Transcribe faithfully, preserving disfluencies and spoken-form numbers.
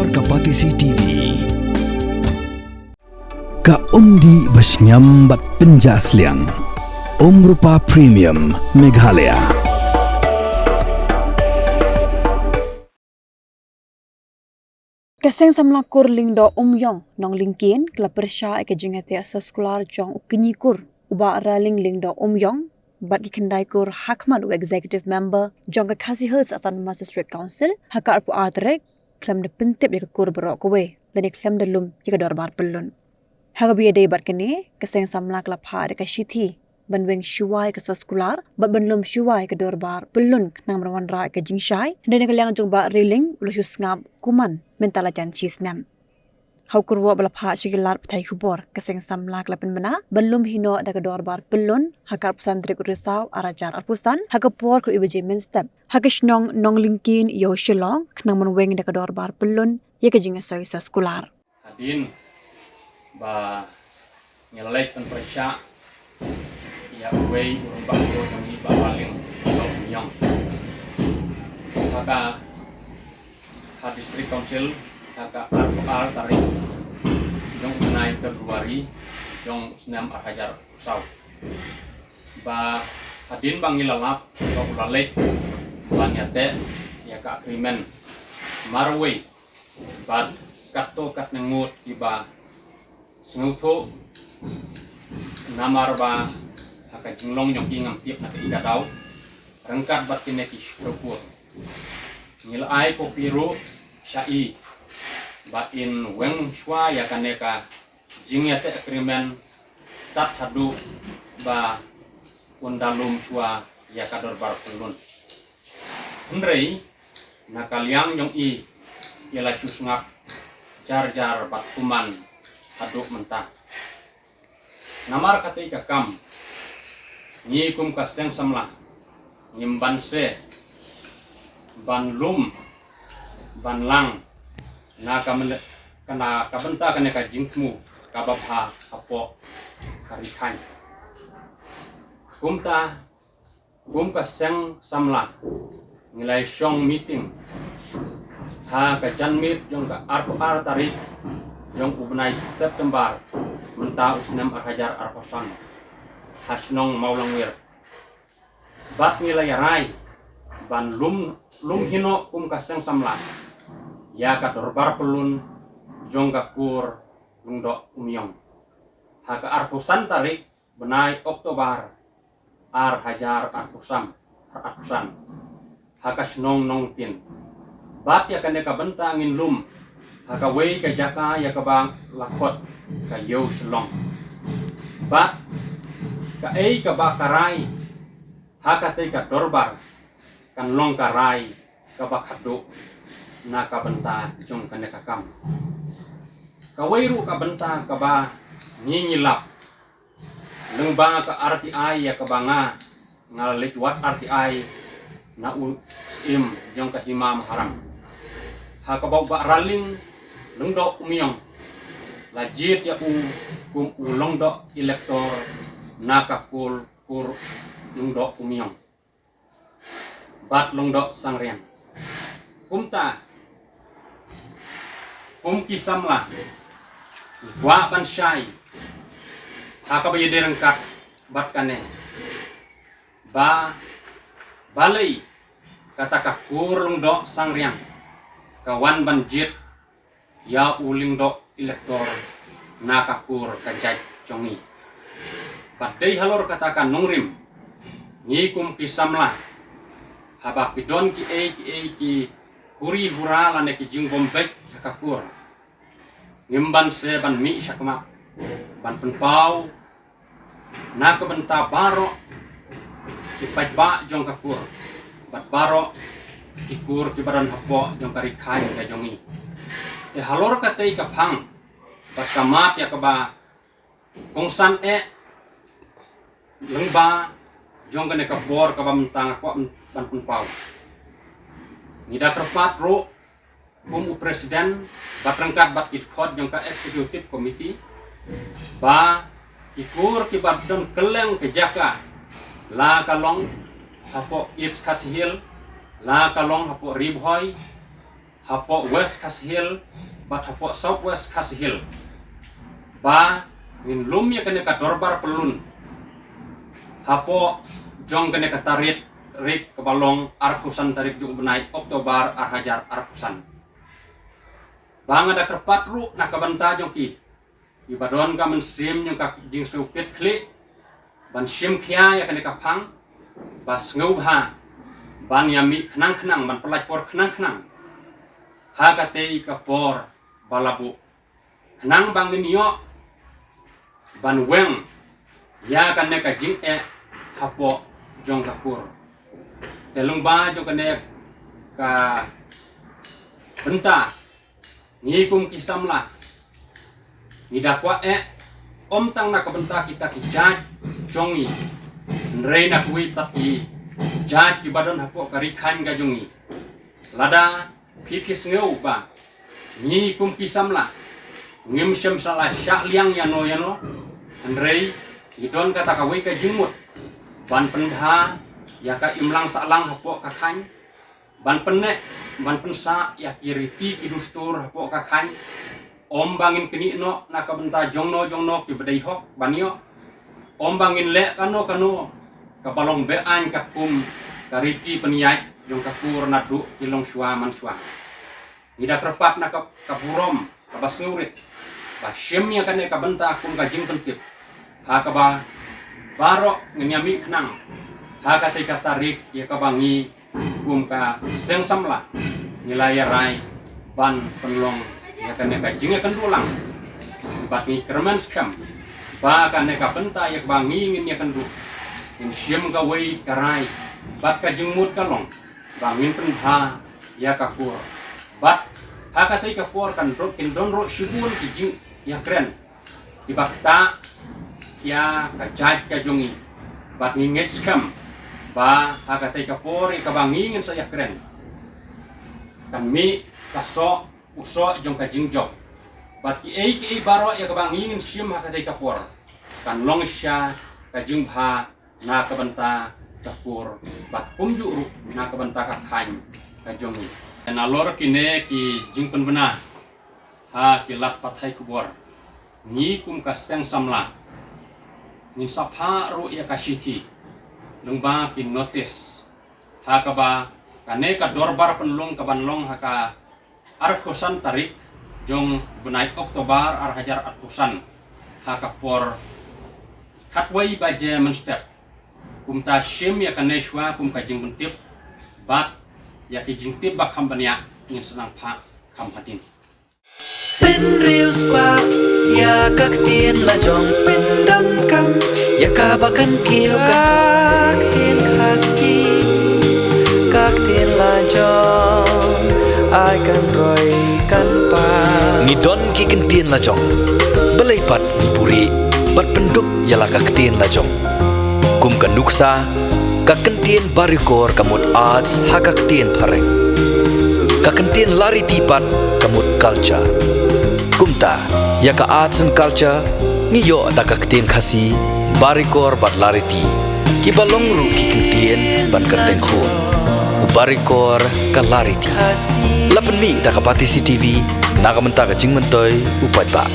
Ka Batesi T V. Ka umdih ba shngiam bad pynjah sliang. Umrupa Premium Meghalaya. Ka Seng Samla Kur Lyngdoh Umïong Nonglyngkien ka la pyrshah ïa ka jingïateh soskular jong u kñi kur u Bah Ralling Lyngdoh Umïong bad ki khyndai kur ha khmat u Executive Member jong ka Khasi Hills Autonomous District Council ha ka arphew ar tarik, khlem da pyntip ïa ka kur baroh kawei lane khlem da lum ïa ka dorbar pyllun. Ha kaba ïadei bad kane, ka Seng Samla ka la phah da ka shithi ban weng shuwa ïa ka soskular bad ban lum shuwa ïa ka dorbar pyllun khnang ban wanrah ïa ka jingshai. Hynrei na ka liang jong u Bah Ralling u la shu sngap kumne mynta la jan shi snem. Ha u kyrwoh ba la phah sha ki lad pathai khubor, ka Seng Samla ka la pynbna ban lum hi noh da ka dorbar pyllun ha ka arphew san tarik u Risaw ar hajar arphew san ha ka por khatwei baje mynstep ha ka shnong Nonglyngkien, Ïew Shillong, khnang ban weng da ka dorbar pyllun ïa ka jingïasoi soskular. Hadien ba ngi la leit pynpyrshah ïa uwei u rangbah jong ngi, Bah Ralling Lyngdoh Umïong, ha ka, ha District Council ha ka arphew ar tarik jong u bnai February jong u snem ar hajar arphew saw. Ba hadien ba ngi la lap ba u la leit ban ïateh ïa ka agreement marwei bad katto katne ngut kiba sngewthuh, namar ba ha ka jinglong jong ki ngam tip na kaei ka daw, ryngkat bad kine ki shiphew kur. Ngi la ai copy ruh sha i ba in weng shuwa ïa kane ka jingïateh agreement tad haduh ba un da lum shuwa ïa ka dorbar pyllun. Hynrei na ka liang jong i, i la shu sngap jar jar bad kumne haduh mynta. Namar katei ka kam, ngi kum ka Seng Samla ngim banse ban lum ban lang na ka mene-, ka na ka bynta kane ka jingthmu kaba bha hapoh ka ri Khain. Kumta, kum ka Seng Samla, ngi la ïa shong meeting ha ka janmiet jong ka arphew ar tarik jong u bnai September mynta u snem ar hajar arphew san ha shnong Mawlangwir. Bad ngi la ïa rai ban lum, lum hi noh kum ka Seng Samla ïa ka dorbar pyllun jong ka kur Lyngdoh Umïong ha ka arphew san tarik bnai October ar hajar arphew san, arphew san, ha ka shnong Nonglyngkien. Bad ïa kane ka bynta ngin lum ha kawei ka jaka ïa kaba la khot ka Ïew Shillong. Bad kaei kaba ka rai ha katei ka dorbar kan long ka rai kaba khatduh na ka bynta jong kane ka kam. Kawei ruh ka bynta kaba ngi ngi lap lyngba ka R T I ïa kaba nga, nga la leit wad R T I na u Syiem jong ka Hima Maharam, ha kaba u Bah Ralling Lyngdoh Umïong la jied ïa u kum u Lyngdoh elector na ka kur, kur Lyngdoh Umïong bad Lyngdoh Sangriang. Kumta, kum ki samla, kwah ban shai ha kaba ïadei ryngkat bad kane, ba balei kata ka kur Lyngdoh Sangriang ka wan ban jied ïa u Lyngdoh elector na ka kur ka jait jong ngi. Bad dei halor kata ka nongrim, ngi kum ki samla, haba ki don kiei kiei ki huri hura lane ki jingbym beit ha ka kur, ngim banse ban mih shakhmat ban pynpaw na ka bynta baroh ki paidbah jong ka kur bad baroh ki kur kiba don hapoh jong ka ri Khain ka jong ngi. Te halor katei ka phang bad ka mat ïa kaba kongsan eh lyngba jong kane ka por kaba mynta nga kwah ban pynpaw, ngi da kyrpad ruh kum u president bad ryngkat bad ki dkhot jong ka executive committee, ba ki kur kiba don kylleng ki jaka, la ka long hapoh East Khasi Hills, la ka long hapoh Ri Bhoi, hapoh West Khasi Hills bad hapoh South West Khasi Hills, ba ngin lum ïa kane ka dorbar pynlong hapoh jong kane ka tarik, tarik kaba long arphew san tarik jong u bnai October ar hajar arphew san. Ba nga da kyrpad ruh na ka bynta jong ki, kiba don ka mynsiem jong ka jingsngewkit khlieh ban shim khia ïa kane ka phang, ba sngewbha ban ïa mih khnang khnang, ban pyllait por khnang khnang ha katei ka por ba la buh, khnang ba ngin ïoh ban weng ïa kane ka jingeh hapoh jong ka kur. Te lyngba jong kane ka bynta, ngi kum ki samla ngi da kwah eh, ym tang na ka bynta kita ki jait jong ngi, hynrei na kiwei pat ki jait kiba don hapoh ka ri kheiñ ka jong ngi. Lada phi phi sngew ba ngi kum ki samla ngim shym sa la shah liang ïano ïano, hynrei ngi don kata kawei ka jingmut ban pynbha ïa ka imlang sahlang hapoh ka kheiñ, ban pynneh, ban pynsah ïa ki riti ki dustur hapoh ka kheiñ. Ym ba ngin knieh noh na ka bynta jongno jongno kiba dei hok ban ïoh. Ym ba ngin leh kano kano kaba long be-aiñ katkum ka riti pynïaid jong ka kur naduh ki longshuwa manshuwa. Ngi da kyrpad na ka, ka burom kaba sngewrit ba shim ïa kane ka bynta kum ka jingpyntip ha kaba baroh ngin ïa mih khnang ha katei ka tarik ïa kaba ngi kum ka seng samla ngi la ïa rai ban pynlong ïa kane ka jingïakynduh lang. Bad ngi kyrmen skhem ba kane ka bynta ïa kaba ngi ngin ïakynduh, ngin shim kawei ka rai bad ka jingmut ka long ba ngin pynbha ïa ka kur. Bad ha katei ka por kan don, kin don ruh shibun ki jingïakren kiba ktah ïa ka jait ka jong ngi. Bad ngi ngeit skhem ba ha katei ka por ïa kaba ngi ngin sa ïakren, kan mih ka soh, u soh jong ka jingjop. Bad kiei kiei baroh ïa kaba ngi ngin shim ha katei ka por kan long sha ka jingbha na ka bynta ka kur bad kumjuh ruh na ka bynta ka kheiñ ka jong ngi. Nalor kine ki jingpynbna ha ki lad pathai khubor, ngi kum ka seng samla ngin sa phah ruh ïa ka shithi lyngba ki notis ha kaba kane ka dorbar pynlong kaban long ha ka arphew san tarik jong bnai October ar hajar arphew san ha ka por khatwei baje mynstep. Kumta shim ïa kane shuwa kum ka jingpyntip bad ïa ki jingtip ba kham bniah ngin sa nang phah kham hadien. Pynriewspah ïa ka ktien la jong, pyndonkam ïa kaba kan kiew ka ktien Khasi, ka ktien la jong ai kan roi kan pang. Ngi don ki kyntien la jong, balei pat ngi buhrieh bad pynduk ïa la ka ktien la jong. Kum ka nuksa, ka kyntien Barikor ka mut arts ha ka ktien phareng. Ka kyntien Lariti pat ka mut culture. Kumta, ïa ka arts and culture ngi ïoh da ka ktien Khasi, Barikor bad Lariti, kiba long ruh ki kyntien ban kyrteng khun. U Barikor ka Lariti. La pynmih da ka Batesi TV na ka bynta ka jingmyntoi u paidbah.